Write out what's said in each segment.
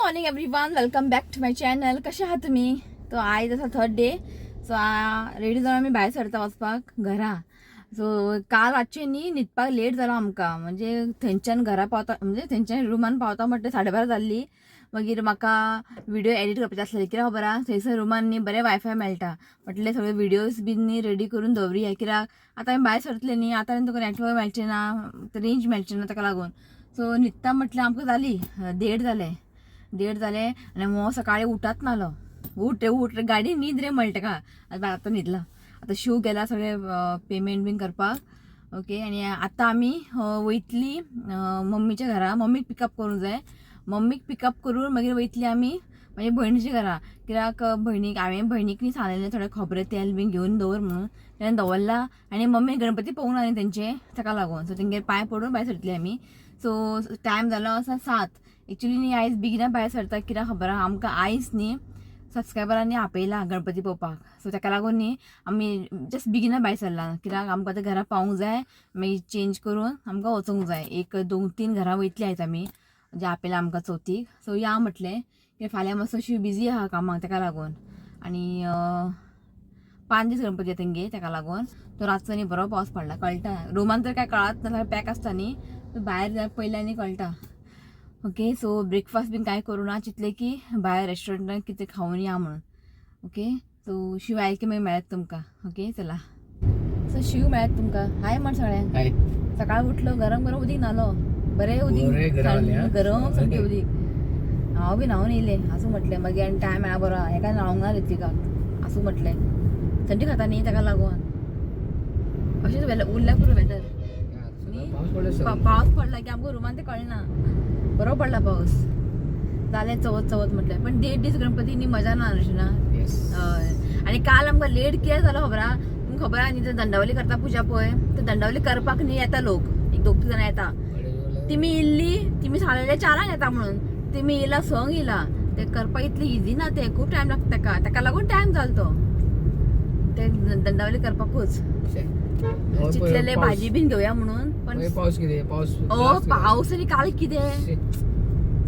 Morning everyone, welcome back to my channel. कशे आहात तुमी? तो आयज आसा थर्ड डे. सो रेडी जावन आमी भायर सरता वचपाक घरा. सो काल रातचें न्ही न्हिदपाक लेट जालो आमकां, म्हणजे थंयच्यान घरा पावता, म्हणजे थंयच्यान रुमान पावता म्हटल्यार 12:30 जाल्ली. मागीर म्हाका व्हिडिओ एडिट करपाचे आसलेले, कित्याक खबर आहा थंयसर रुमान न्ही बरें वायफाय मेळटा, म्हटलें सगळे व्हिडियोज बीन न्ही रेडी करून दवरुया, कित्याक आतां आमी भायर सरतले न्ही, आतां आनी तुका नेटवर्क मेळचें ना, रेंज मेळचें ना, ताका लागून. सो न्हिदता म्हटल्यार आमकां जाली 1:30 जालें, 1:30 जालें आनी हो सकाळीं उठात नालो, उठ रे उठ रे गाडी न्हीद रे म्हणटा ताका. आतां आतां न्हिदला, आतां शिव गेला सगळे पेमेंट बीन करपाक. ओके, आनी आतां आमी वयतली मम्मीच्या घरा, मम्मीक पिकअप करूंक जाय. मम्मीक पिकअप करून मागीर वयतली आमी म्हाजे भयणीच्या घरा, कित्याक भयणीक हांवें भयणीक न्ही सांगलेलें थोडें खोबरें तेल बीन घेवन दवर म्हणून, तेणें दवरलां. आनी मम्मी गणपती पळोवंक ना न्ही तेंचे, ताका लागून. सो तेंगेर पांय पडून भायर सरतली आमी. सो टायम जालो आसा 7. एक्चुली न्ही आयज बेगिना भायर सरता, कित्याक खबर आहा आमकां आयज न्ही सबस्क्रायबरांनी आपयला गणपती पळोवपाक. सो ताका लागून न्ही आमी जस्ट बेगिना भायर सरला, कित्याक आमकां आतां घरा पावूंक जाय, मागीर चेंज करून आमकां वचूंक जाय. 1 2 3 घरां वयतली आयज आमी, म्हणजे आपयला आमकां चवथीक. सो या म्हटलें, कित्याक फाल्यां मातसो अशी बिजी आहा कामाक, ताका लागून. आनी 5 दीस गणपती तेंगे, ताका लागून. तो रातचो न्ही बरो पावस पडला, कळटा रुमान तर काय कळत ना, सगळें पॅक आसता न्ही, भायर जाल्यार पयल्यार न्ही कळटा. ओके, सो ब्रेकफास्ट बीन काय करूं ना, चिंतलें की भायर रेस्टॉरंटान कितें खावन या म्हणून. ओके, सो शिव आयल की मागीर मेळत तुमकां. ओके चला, सो शिव मेळत तुमकां. हाय म्हण सगळ्यांक. हाय. सकाळ उठलो, गरम गरम उदीक न्हालो, बरें उदीक बरें गरम आलें, हा? गरम सामकें उदीक. हांव बी न्हांवन येयलें, आसूं म्हटलें. मागीर आनी टायम मेळा बरो, हेका न्हावंक ना ऋत्विकाक, आसूं म्हटलें, थंडी खाता न्ही ताका लागून. अशेंच उरल्या पुरो वेदर. पाऊस पडला. पावस पडला की आमकां रुमान ते कळना, बरो पडला पावस, जालें चवथ चवथ म्हटलें. पण 1.5 दीस गणपती न्ही मजा ना अशी ना. येस. हय, आनी काल आमकां लेट कित्याक जालो खबर आहा तुमकां? खबर आहा न्ही, ते दंडावली करता पुजा पळय, ते दंडावली करपाक न्ही येता लोक, 1 2 3 जाणां येता. तिमी इल्ली, तिमी सांगलेले 4 येता म्हणून, तिमी येयला 6 येयला. ते करपाक इतलें इजी ना, ते खूब टायम लागता ताका, ताका लागून टायम जालो तो ते दंडावली करपाकूच. चिंतलेले भाजी बीन घेवया म्हणून, पण पाऊस किती पाऊस. ओ पावस आनी काल कितें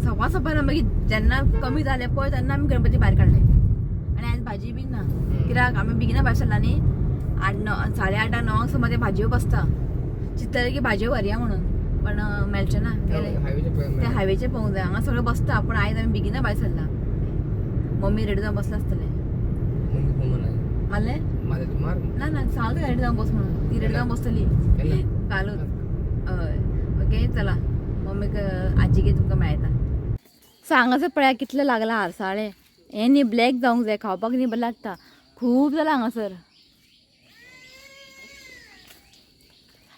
5:15 मागीर जेन्ना कमी जालें पळय तेन्ना आमी गणपती भायर काडले. आनी आयज भाजी बीन ना, कित्याक आमी बेगिना भायर सरला न्ही, 8 9 8:30 9 सुमार ते भाजयो बसता. चिंतलें की भाजयो व्हरया म्हणून, पण मेळचें ना, गेले ते हायवेचेर पळोवंक जाय, हांगा सगळें बसता. पूण आयज आमी बेगिना भायर सरला, मम्मी रेडी जावन बसला आसतलें. मारलें ना ना, सांगता रेडी जावन बस म्हणून, ती रेडी जावन बसतली कालूच. हय ओके चला, मम्मीक आजीगे तुमकां मेळटा. सो हांगासर पळया कितलें लागलां आरसाळे, हें न्ही ब्लॅक जावंक जाय, खावपाक न्ही बरें लागता, खूब जालां हांगासर.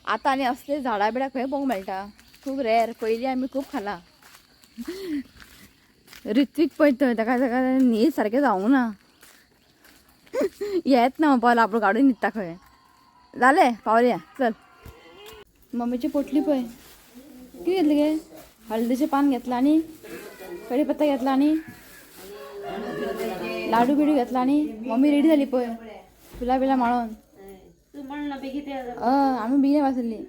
आतां आनी असले झाडां बिडां खंय पळोवंक मेळटा, खूब रेर. पयलीं आमी खूब खालां. ऋत्वीक पळय थंय ताका ताका न्हीद सारकें जावंक ना, येत ना पावला आपूण काडून न्हिदता खंय. जालें पावल्या, चल. मम्मीची पोटली पळय कितें घेतलें गे, हळदीचें पान घेतलां आनी कडीपत्ता घेतला आनी लाडू बिडू घेतला आनी मम्मी रेडी जाली पळय फुलां बिलां माळोन. आमी बेगीन आसली.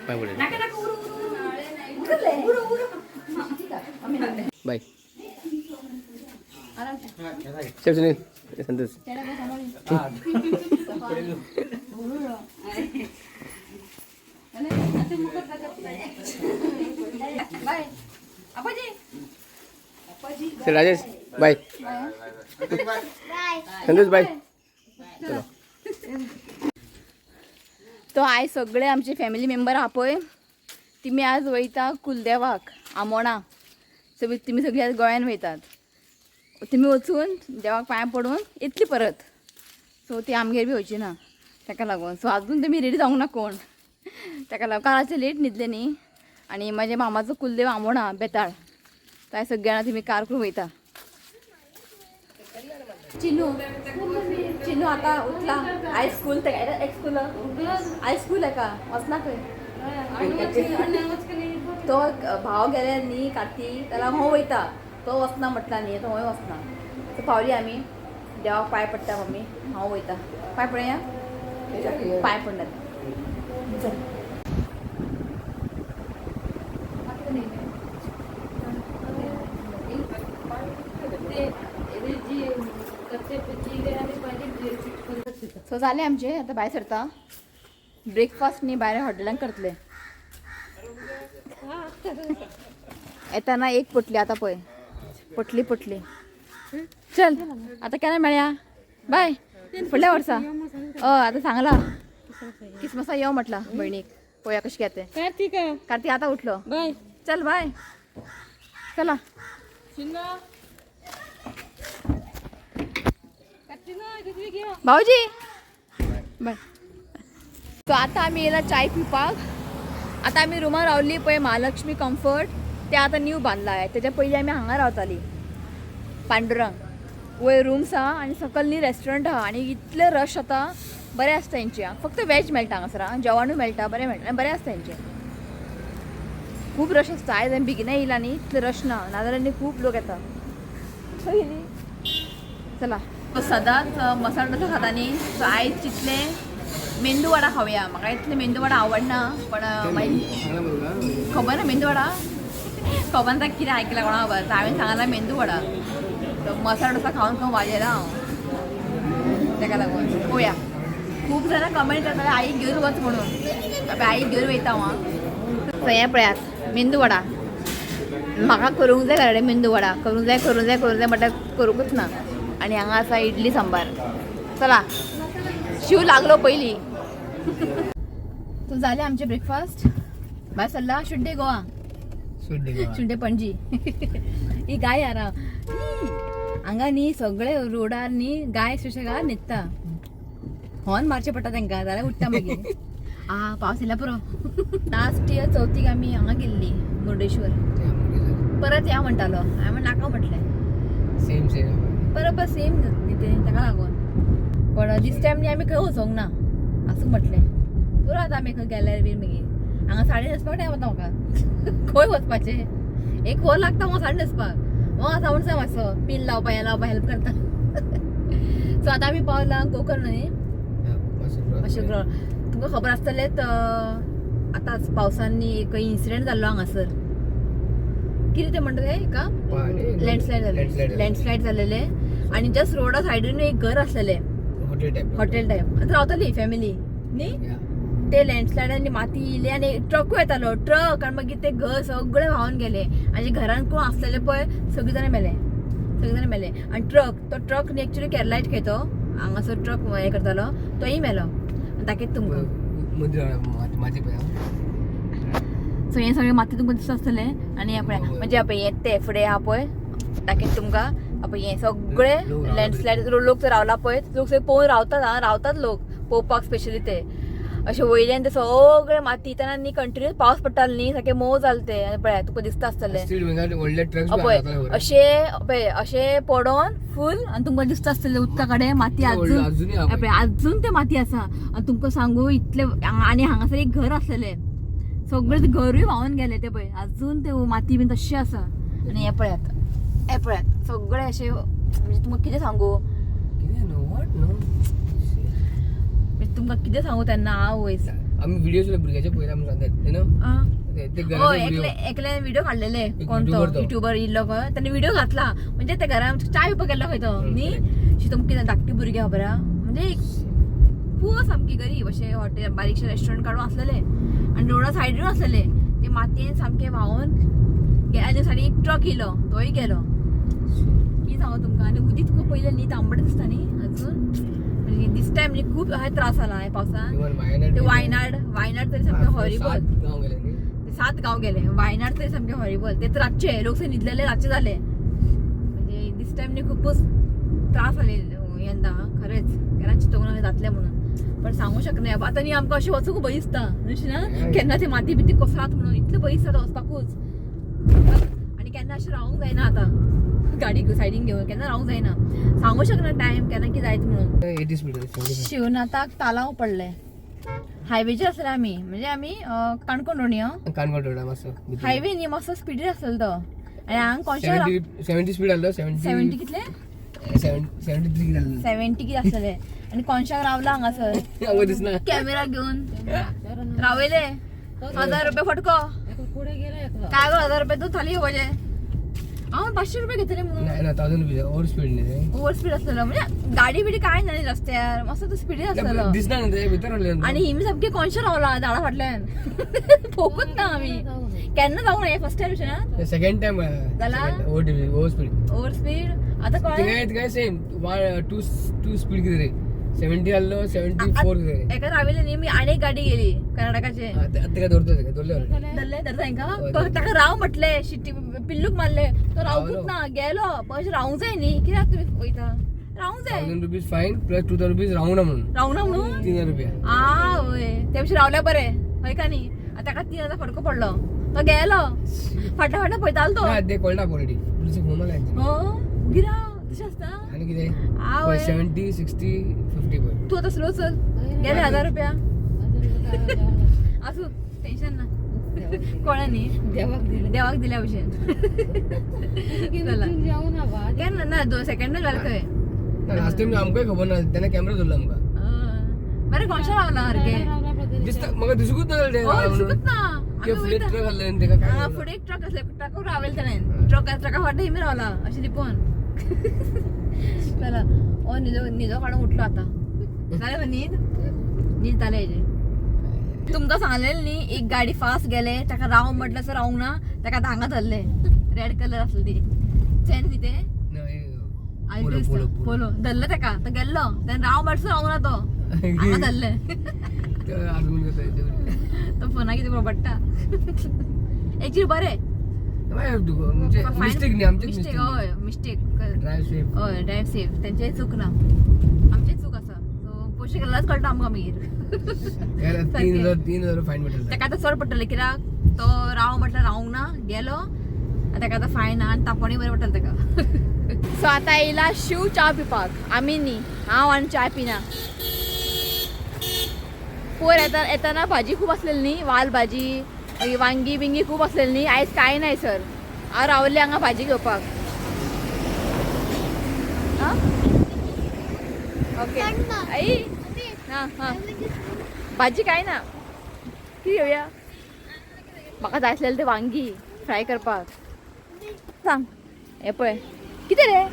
बाय बोले. बाय. चल सुनील, संतोष. बाय आपाजी. चल राजेश, बाय. संतोष बाय. चलो. तो आयज सगळे आमचे फॅमिली मेंबर आहा पळय, तिमी आज वयता कुलदेवाक आमोणा. सगळी तिमी सगळी आज गोंयान वयतात, तिमी वचून देवाक पांय पडून येतली परत. सो ती आमगेर बी वयची ना ताका लागून. सो आजून तुमी रेडी जावंक ना कोण, ताका लागून काल लेट न्हिदले न्ही. आनी म्हाज्या मामाचो कुलदेव आमोणा बेताळ, तो सगळ्यांना तुमी कार करून वयता. चिनू, चिनू आता उठला. आयज स्कूल, एक स्कूल, आयज स्कूल आहे का? वचना खंय तो. भाव गेले न्ही कार्ती, त्याला हांव वयता, तो वचना म्हटला न्ही, तो हूंय वचना. सो पावली आमी देवाक पांय पडटा. मम्मी, हांव वयता, पांय पडया, पांय पडटा. चल. सो जालें आमचें, आतां भायर सरता. ब्रेकफास्ट न्ही भायर हॉटेलान करतले. येताना एक पोटली, आतां पळय पोटली पोटली. चल, आतां केन्ना मेळया? बाय. फुडल्या वर्सा. हय, आतां सांगलां क्रिसमसा यो म्हटलां भयणीक. पळोवया कशें कितें तें. कार्तिक. कार्तीक आतां उठलो. बाय. चल, बाय, चला. शिंगा. भाऊजी, बाय. सो आतां आमी येयला चाय पिवपाक. आतां आमी रुमार रावली पळय, महालक्ष्मी कम्फर्ट, ते आतां न्यू बांदला आहे. तेच्या पयलीं आमी हांगा रावताली पांडुरंग. वयर रूम्स आहा आनी सकयल न्ही रेस्टॉरंट आहा आनी इतलें रश आतां. बरें आसता हेंचें, फक्त वेज मेळटा हांगासर. आं, जेवणूय मेळटा, बरें मेळटा आनी बरें आसता हेंचें. खूब रश आसता. आयज आमी बेगिनय येयला न्ही, इतलें रश ना, नाजाल्यार न्ही खूब लोक येता. खंय गेली? चला. सदांच मसाला डोसा खाता न्ही, सो आयज चिंतलें मेंदू वडा खावया. म्हाका इतलें मेंदू वडा आवडना, पण मागीर खबर ना मेंदू वडा खबर ना कितें आयकलां कोणा खबर. हांवें सांगला मेंदू वडा. तो मसाला डोसा खावन खावन वाजेला हांव, तेका लागून पळोवया. खूब जाणां कमेंट करताले आईक घेवन वच म्हणून. आतां आईक घेवन वयता हांव. सो हें पळयात मेंदू वडा. म्हाका करूंक जाय घरा मेंदू वडा, करूंक जाय, करूंक जाय, करूंक जाय म्हणटा, करूंकच ना. आनी हांगा आसा इडली सांबार. चला, शिव लागलो पयली. तो जालें आमचें ब्रेकफास्ट, भायर सरला. शुड्डे गोवा, शुड्डे पणजी. ही गाय यार हांगा न्ही, सगळे रोडार न्ही गाय सुशेगाद न्हिदता. हॉर्न मारचें पडटा तांकां, जाल्यार उठ्ठा मागीर. आ, पावस येयला पुरो. लास्ट इयर चवथीक आमी हांगा गेल्ली मुर्डेश्वर. परत या म्हणटालो, हांवें नाका म्हटलें. Same same. बरोबर सेम न्ही तें, ताका लागून. पण दीस टायम न्ही आमी खंय वचोंक ना, आसूं म्हटलें, पुरो आतां आमी खंय गेल्यार बीन मागीर हांगा साडी न्हेसपाक टायम वता म्हाका. खंय वचपाचें? एक वर लागता म्हाका साडी न्हेसपाक. मग आसा म्हण सांग, मातसो पीन लावपा, हें लावपा हेल्प करता. सो आतां आमी पावला गोकर्ण न्ही, मातशें तुमकां खबर आसतलेंच, आतांच पावसांनी एक इन्सिडंट जाल्लो हांगासर. कितें तें म्हणटा तें एका लँडस्लायड जालें, लँडस्लायड जालेलें आनी जस्ट रोडा सायडीन एक घर आसलेलें. Hotel type. Hotel type. आतां रावताली फॅमिली न्ही. ते लँडस्लायड आनी माती येयली आनी ट्रकूय येतालो, ट्रक आनी मागीर ते घर सगळे व्हांवन गेले आनी घरान कोण आसलेले पळय सगळीं जाणां मेले, सगळीं जाणां मेले. आनी ट्रक, तो ट्रक न्ही एक्चुली केरलाच खंय तो हांगासर ट्रक हें करतालो, तोय मेलो. आनी दाखयता तुमकां. माती पळय. सो हें सगळें माती तुमकां दिसता आसतलें. आनी हें पळय, म्हणजे पळय हें ते फुडें आहा पळय, दाखयता तुमकां. पळय हें सगळें लँडस्लायड. लोक तर रावला पळय, लोक सगळे पळोवन रावतात. आं, रावतात लोक पळोवपाक स्पेशली. ते अशें वयल्यान ते सगळे माती तेन्ना न्ही कंटिन्यूस पावस पडटालो न्ही, सारकें मोव जालें तें. आनी पळय तुका दिसता आसतलें. व्हडले ट्रक्स. पळय अशें, पळय अशें पडोन फूल. आनी तुमकां दिसता आसतलें उदका कडेन माती अजून. पळय अजून ते माती आसा. आनी तुमकां सांगू इतले, आनी हांगासर एक घर आसलेलें, सगळें घरूय व्हांवन गेलें. ते पळय अजून ते माती बीन तशी आसा. आनी हें पळयात, हें पळयात सगळें अशें. म्हणजे तुमकां कितें सांगू, म्हणजे तुमकां कितें सांगू तेन्ना आवयस. आमी व्हिडिओ सुद्धा भुरग्याचे पळयला म्हणून सांगतात you know. ते हय, एकले एकल्यान व्हिडिओ काडलेले. कोण तो युट्यूबर इल्लो खंय, ताणें व्हिडिओ घातला. म्हणजे त्या घरान च्या पिवपाक गेल्लो खंय तो न्ही. तुमकां कितें धाकटी भुरगीं खबर आहा, म्हणजे एक पुअर, सामकी गरीब अशें हॉटेल, बारीकशें रेस्टॉरंट काडून आसलेले आनी रोडा सायडीन आसलेले. ते मातयेन सामकें व्हांवन गेले. आनी एक ट्रक येयलो, तोय गेलो. कितें सांगू तुमकां. आनी उदीक तुका पयलें न्ही तांबडें दिसता न्ही अजून. म्हणजे दीस टायम न्ही खूब अशें त्रास जाला ह्या पावसान. ते वायनाड, वायनाड तरी सामकें हॉरिबल. ते 7 गांव गेले. वायनाड तरी सामकें हॉरिबल. ते तर रातचे लोक न्हिदलेले, रातचे जाले. म्हणजे दीस टायम न्ही खुबूच त्रास जाले यंदा खरेंच. केन्ना चिंतूंक ना जातलें म्हणून, पण सांगू शकना. आतां न्ही आमकां अशें वचूंक भंय दिसता अशें ना, केन्ना ते माती बिती कोसळात म्हणून इतलें भंय दिसता वचपाकूच. आनी केन्ना अशें रावूंक जायना आतां. गाडी सायडीन घेवन केन्ना रावंक जायना, सांगू शकना टायम केन्ना कितें जायत म्हणून. 80 स्पीड. शिवनाथाक तालाव पडले हायवेचेर आसले आमी, म्हणजे आमी काणकोण रोड न्ही, काणकोण रोडा मातसो. हायवे न्ही, मातसो स्पिडीर आसलेलो तो आनी हांगा कोणशा 70 स्पीड आसलो, 70. 70 कितले? 73 जाल्लो. 70 कितें आसतले आनी कोनशाक रावला हांगासर. हांगा दिसना. कॅमेरा घेवन रावयले, 1000 रुपया फटको. काय गो, 1000 रुपया तूं थाली घेवपाचे, हांव 500 रुपया घेतले म्हणून. ना, 1000 रुपीज ओवर स्पीड न्ही ते. ओवर स्पीड आसलेलो, म्हणजे गाडी बिडी काय ना न्ही रस्त्यार, मस्त तूं स्पिडीर आसलेलो. दिसना न्ही ते, भितर रावले. आणि हिमी सामकी कोनशा रावला झाडा फाटल्यान, पोकूच ना आमी केन्ना जावंक ना, फर्स्ट टायम ना. सेकंड टायम जाला? Over speed. ओवर स्पीड आता कळ्ळें. थिंगा थिंगा सेम 1 2 2 स्पीड कितें रे, 70 आसलो, 74 कितें रे. एका राविल्ले न्ही मी, आनी एक गाडी गेली कर्नाटकाचे. ताका दवरता, ताका दवरले already. धरले धरता हेंका. हय. तो ताका राव म्हटले, शिट्टी पिल्लूक मारले, तो रावकूच ना, गेलो. पयशे रावंक जाय न्ही, कित्याक तुमी वयता, रावंक जाय. 1000 rupees fine plus 2000 rupees रावना म्हणून. रावना म्हणून. 3000 रुपया. आ वय, त्या भशेन रावल्या बरें हय का न्ही. आतां ताका 3000 फटको पडलो, तो गेलो फाटल्या फाटल्या पळयतालो तो. ना, ते कळटा ऑलरेडी, पुलिस फोन मारला तेंच्यानी. हो गिराव तशें आसता. आनी कितें? आ वय. 70 60 50 पळय. तूं आतां स्लो चल, गेले 1000 रुपया, आसूं, टेन्शन ना, कळ्ळें न्ही, देवाक दिल्या भशेन. चला केन्ना ना, दोन सेकंड जालें खंय. लास्ट टायम आमकांय खबर ना, तेन्ना कॅमेरा धरलो आमकां. बरें कोणशा रावला सारकें. दिसता म्हाका, दिसूंकूच ना जालें ते. हय, दिसूंकच ना. ते आमी फुडें वयता. ट्रक आसले न्ही, तेका काय हा, खबर. फुडें एक ट्रक आसले, ट्रकाक रावयलें तेणें, ट्रका फाटल्यान हिमी रावला अशें लिपोवन. चला, ओ न्हिदो न्हिदो काडून उठलो आतां, जालें मगे न्हीद न्हीद जालें हेजें. तुमकां सांगलेलें न्ही, एक गाडी फास्ट गेले, ताका राव म्हटल्यार सो रावंक ना, ताका आतां हांगा धरलें. रेड कलर आसली ती चेन न्ही तें. ना, हे, आनी पोलो, दिसता. Polo, polo. पोलो धरलें ताका, तो गेल्लो, तेणें राव म्हटल्यार रावंक ना, तो हांगा धरलें. ते आजून कसं आहे ते. तो फोना कितें बडबडटा. एक्चुअली बरें. मागीर म्हणजे मिस्टेक न्ही आमचेच. मिस्टेक. मिस्टेक. हय, मिस्टेक. Drive safe. हय, ड्रायव्ह सेफ, तेंचेय चूक ना, आमचेच चूक आसा. सो पोशे केल्याच कळटा आमकां मागीर. 3000, 3000 फायन भेटला. ताका आतां चड पडटलें, कित्याक तो राव म्हटल्यार रावंक ना, गेलो, आतां ताका आतां फायन आनी तापोणी बरें पडटलें ताका. सो आतां येयला शिव च्या पिवपाक, आमी न्ही, हांव आनी च्या पिना. पोर येता येताना भाजी खूब आसलेली न्ही, वाल भाजी, मागीर वांगी बिंगी खूब आसलेली न्ही, आयज कांय नाय सर. हांव रावल्लें हांगा भाजी घेवपाक. आं ओके आई, हां हां, भाजी काय ना, कितें घेवया? म्हाका जाय आसलेलें ते वांगी फ्राय करपाक. सांग, हें पळय कितें रे,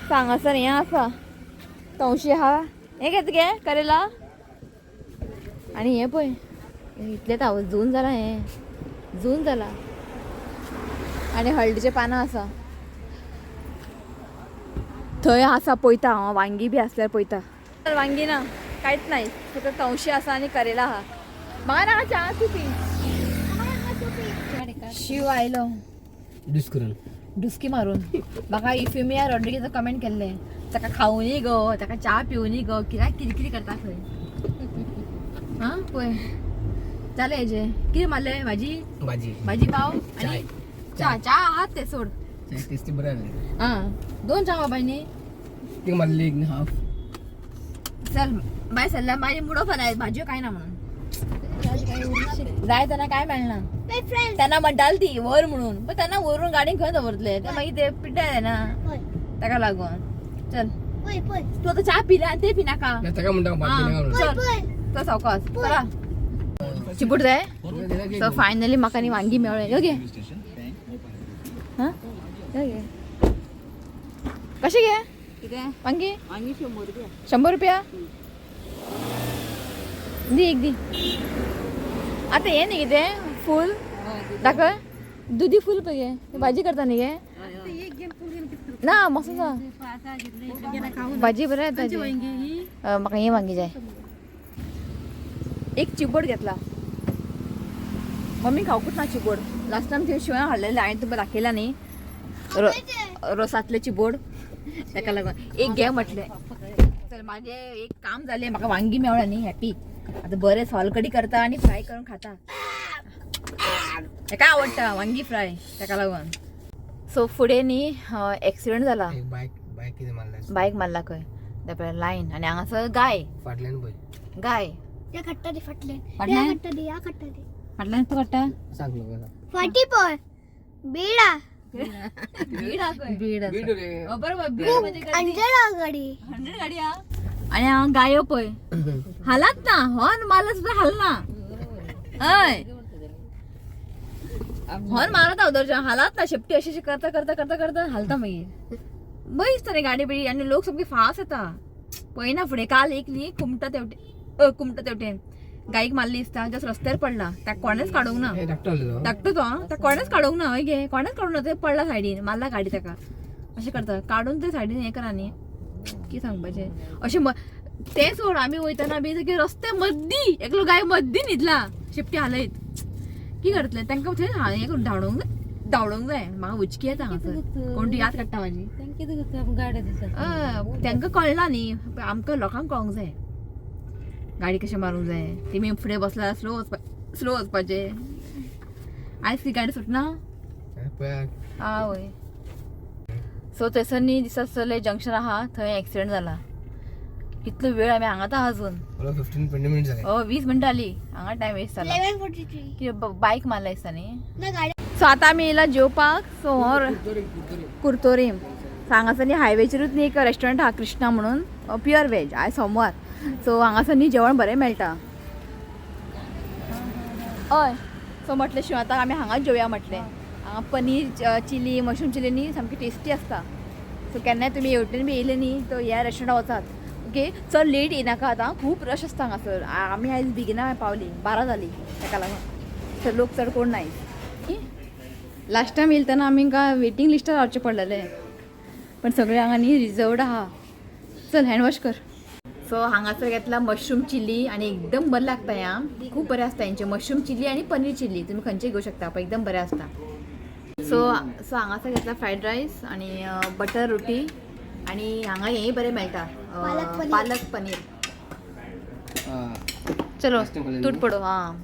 सांग. आसा हें आसा तवशी आहा, हें घेत गे करेला. आनी हें पळय, इतलें हांव जून जालां, हें जून जालां. आनी हळदीचें पानां आसा थंय आसा. पळयता हांव, वांगी बी आसल्यार पळयता. वांगी ना, कांयच नाही, फक्त तवशी आसा आनी करेला आहा. म्हाका नाका च्या, तूं पी. शिव आयलो. डिस करून. डुस्की मारून. म्हाका इफिमिया रॉड्रिगेज कमेंट केल्ले, ताका खावनी गो, ताका च्या पिवनी गो, कित्याक किरकिरी करता खंय. आं पळय जालें हेजें, कितें मारलें भाजी? भाजी. भाजी पाव आनी चाय. च्या. च्या आहात ते सोड. चाय टेस्टी बरं आसलें. आं, दोन च्या बाबांनी. ते मारली एक हाफ. चल बाय सरल्या, माझी मूड ऑफ आहे, भाजयो काय ना म्हणून जाय त्यांना काय मेळना. त्यांना म्हणटाल ती व्हर म्हणून, पण त्यांना व्हरून गाडी खंय दवरतले ते, मागीर ते पिड्ड्यार जायना ताका लागून. चल, तूं आतां च्या पिला आनी ते पिनाका. ना, ताका म्हणटा भात पिनाका म्हणून. चल, चल सावकाश चला, चिपूट जाय. सो फायनली म्हाका न्ही वांगी मेळ्ळें. यो घे, हां यो घे. कशें घे? कितें? वांगी. वांगी 100 रुपया. 100 रुपया दी, एक दी. आतां हें न्ही कितें फूल दाखय, दुदी फूल पळय गे, भाजी करता न्ही गे. ना, मस्त आसा भाजी, बरें येता ती. म्हाका ही वांगी जाय. एक चिबोड घेतला, मम्मी खावकूच ना चिबोड. लास्ट टायम थंय शिवण हाडलेलें हांवें, तुमकां दाखयला न्ही रोसांतले चिबोड, ताका लागून एक घे म्हटलें. चल, माझे एक काम जालें, म्हाका वांगी मेवळ्या न्ही, हॅपी. आतां बरें सोलकडी करता आनी फ्राय करून खाता. ताका आवडटा वांगी फ्राय, ताका लागून. सो फुडें न्ही एक्सिडंट जाला. एक बायक बायक कितें मारला. बायक मारला खंय ते पळय लायन आनी हांगासर गाय. फाटल्यान पळय. गाय. या खट्टा दे फाटल्यान. फाटल्यान? या खट्टा दे, या खट्टा दे. फाटल्यान तूं काडटा. सांग लोकांना. फाटी पळ बेडा. बीड हा खंय. बीड रे. हो, बरोबर बीड म्हणजे गर्दी. अंजळा गाडी. 100 गाडी हा आणि हांगा गायो पळय हालात ना, हॉर्न मारला सुद्धा हालना. हय, हॉर्न मारत हांव दर्शन हालात ना, शेपटी अशी अशी करता करता करता करता हालता मागीर. बरी दिसता न्ही गाडी बिडी आनी लोक सामके फास्ट येता पळयना फुडें. काल एक न्ही कुमटा तेवटेन, कुमटा तेवटेन गायीक मारली दिसता, जस्ट रस्त्यार पडला, ताका कोणेच काडूंक ना. हे धाकटो आसलो तो. धाकटो तो आं, ताका कोणेच काडूंक ना. हय गे, कोणेच काडूंक ना, ते पडला सायडीन, मारला गाडी ताका. अशें करता काडून ते सायडीन हें करा न्ही, की सांगपाचें अशें. तें सोड, आमी वयतना बी सारके रस्ते मद्दी एकलो गाय मद्दी न्हिदला शेपटी हालयत. की करतले तांकां थंय हें करून धांवडोवंक जाय, धांवडोवंक जाय. म्हाका उचकी येता हांगासर, कोण ती याद काडटा म्हाजी. तांकां कळना न्ही, आमकां लोकांक कळोंक जाय गाडी कशें मारूंक जाय. तेमी फुडें बसला स्लो वचपा, स्लो वचपाचें. आयज ती गाडी सुटना. हे पळय. आवय, सो थंयसर न्ही दिसता आसतलें जंक्शन आहा थंय एक्सिडंट जाला. कितलो वेळ आमी हांगाच आहा अजून. 15-20 मिनिट जाले. हो, 20 मिनटां जाली हांगा टायम वेस्ट जाला. 11:43. कितें बायक मारला दिसता न्ही. ना गाडी. सो आतां आमी येयला जेवपाक. सो हो कुरतोरीम, कुरतोरीम. कुर्तोरीम. सो हांगासर न्ही हायवेचेरूच न्ही एक रेस्टॉरंट आहा कृष्णा म्हणून, प्युअर वेज. आयज सोमवार, सो हांगासर न्ही जेवण बरें मेळटा. हय, सो म्हटलें शिवाताक आमी हांगाच जेवया म्हटलें. हांगा पनीर चिली, मशरूम चिली न्ही सामकी टेस्टी आसता. सो केन्नाय तुमी हेवटेन बी येयले न्ही तो ह्या रेस्टॉरंटात वचात. ओके, चड लेट येयनाका, आतां खूब रश आसता हांगासर. आमी आयज बेगिना पावली, 12 जाली, ताका लागून सो लोक चड कोण नाय. लास्ट टायम येयले तेन्ना आमी काय वेटींग लिस्टार रावचें पडलेलें, पण सगळें हांगा न्ही रिजर्वड आहा. चल हँड वॉश कर. सो हांगासर घेतला मशरूम चिली आनी एकदम बरें लागता ह्या, खूब बरें आसता हेंचें मशरूम चिली आनी पनीर चिली. तुमी खंयचेय घेवं शकता पण एकदम बरें आसता. सो सो हांगासर घेतला फ्रायड रायस आनी बटर रोटी आनी हांगा हेंय बरें मेळटा, पालक पनीर. पालक पनीर. हा. चलो. Last time खाल्लें तूट न्ही? पडो. हां,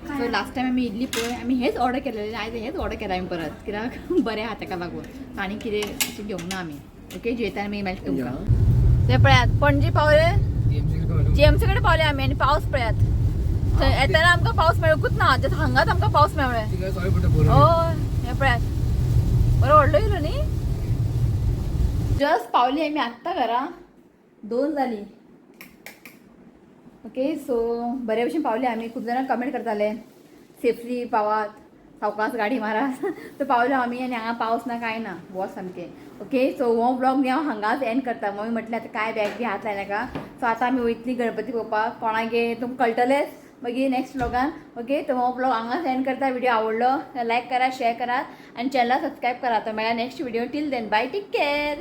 सो लास्ट टायम आमी इडली पळय आमी हेच ऑर्डर केलेलें, आयज हेच ऑर्डर केलां आमी परत, कित्याक बरें आहा ताका लागून. आनी कितें अशें घेवंक ना आमी. ओके, जेवता आमी मेळटा तुमकां. ते पळयात पणजे पावले. GMC कडे. जीएमसी कडेन पावले आमी आनी पावस पळयात. थंय येतना आमकां पावस मेळकूच ना, जस्ट हांगाच आमकां पावस मेळ्ळे. तिका सॉरी पडटा बरोबर. हय, हें पळयात, बरो व्हडलो येयलो न्ही. जस्ट पावली आमी आत्तां घरा, 2 जाली. ओके, सो बरे भशेन पावले आमी. खूब जाणां कमेंट करताले सेफली पावात, सावकास गाडी मारात. सो पावलो आमी आनी हांगा पावस ना कांय ना, वोत सामकें. ओके, सो हो ब्लॉग न्ही हांव हांगाच एंड करता. मम्मी म्हटलें आतां कांय बॅग बी हात लायनाका. सो आतां आमी वयतली गणपती पळोवपाक, कोणागे तुमकां कळटलेंच मागीर नेक्स्ट ब्लॉगान. ओके, तर हो ब्लॉग हांगाच एंड करता. व्हिडिओ आवडलो लायक करा, शेअर करात आनी चॅनलाक सबस्क्रायब करा. तर मेळ्या next video, till then bye, take care.